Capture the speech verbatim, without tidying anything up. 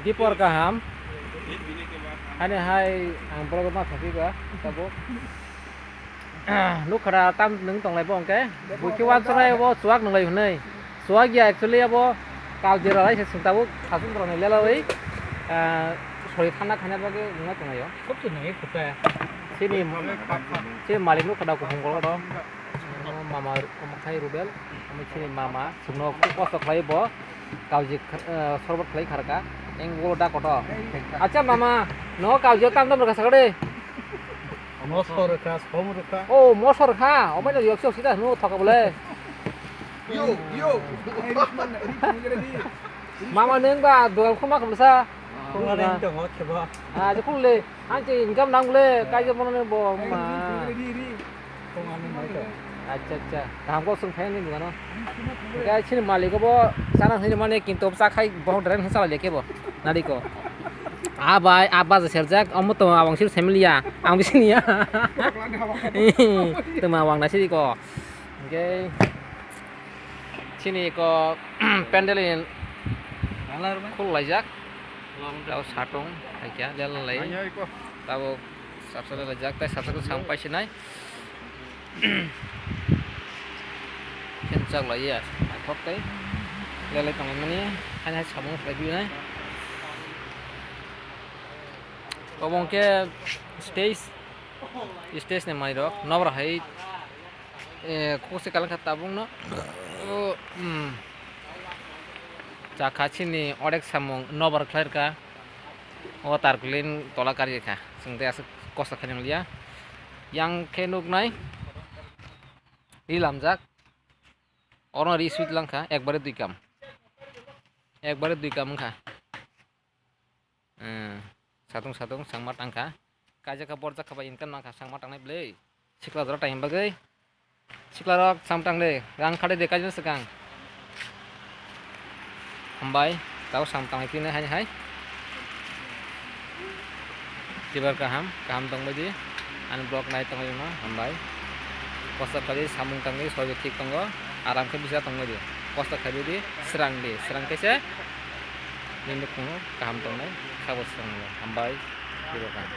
Dipor kaham. Hani hai ang borok ma thokhi ba tabuk. Nukha da tam nwng tonglai bo hwnkhe. Buikhe wansuknai bo chuwak nwnglai hwnwi. Chuwak ya actually abo kal jera lai se chwng tabuk khasung borok ni lelawi. Sori thanda khaina bagwi nwngnai tonglaio. Sokti nai khuta. Chini, chini malik nukha da kuphung borok no. Mama khai Rubel. Omo chini mama chwngno kosto khlai bo. Kauji, eh, sorbot khlai kharka. Eng ulo da koto. Acha mama, no kauji tam tam rwkha sakade. Mosor rwkha, som rwkha. Oh, mosor kha. Omo no yok sok sida no thoka bole. Yo, yo. Mama neng ba dogan khuma khumsa. Khuma neng to mo khebo. Ah, je khule. Anche income nang bole, kai je mono bo ma. Acha, acha. Kaham kok swng phai ni dogano. Hwnkhe chini malik bo chana hwnwi mani kintu cha khai bohrok direct hwnwi chalai kebo. Nadi ko. Ah bai, ah baja serjak, omo to awang sir family ya. Ang bisi ni ya. Tuma awang na siri ko. Hwnkhe chini ko pandal ni khul laijak. Tao satung hai kya lel lai. Tao Sapsa le laijak, tei sapsa khe samung paisi nai. Khe chak lai ya, naithok tei lelai tongmani, haini hai samung khlai di nai. Obo hwnkhe stage, stage ni manwi rok, nokbar hai, eh, kok se kalang kha tabuk no. O, hmm. Chakha chini odek samung nokbar khlai rwkha. O tarpaulin tola kari kha. Chwng tei aswk kosto khainai manliya. Yang khe nuknai. Ri lamjak. Oro ri sweet langkha. Ekbare dui kam. Ekbare dui kam wngkha. Hmm. Satung satung changma tangkha. Kaijak kha borjak kha bai income nangkha changma tangnai bwlwi. Sikla jora tangni bagwi. Sikla rok cham tang de, rang khade de kaijak swkang. Hambai, tao cham tang phine hai hai. Tibar kaham, kaham tong bai di. Ani vlog nai tong bai no, hambai. Kosto khlai di, samung tang di, sobi thik tongo. Aram khe bisa tong bai di. Kosto khlai di, srang di, srang khe se. Nini khungo kaham tong nai, khabo srang di. Hambai, tibar kaham.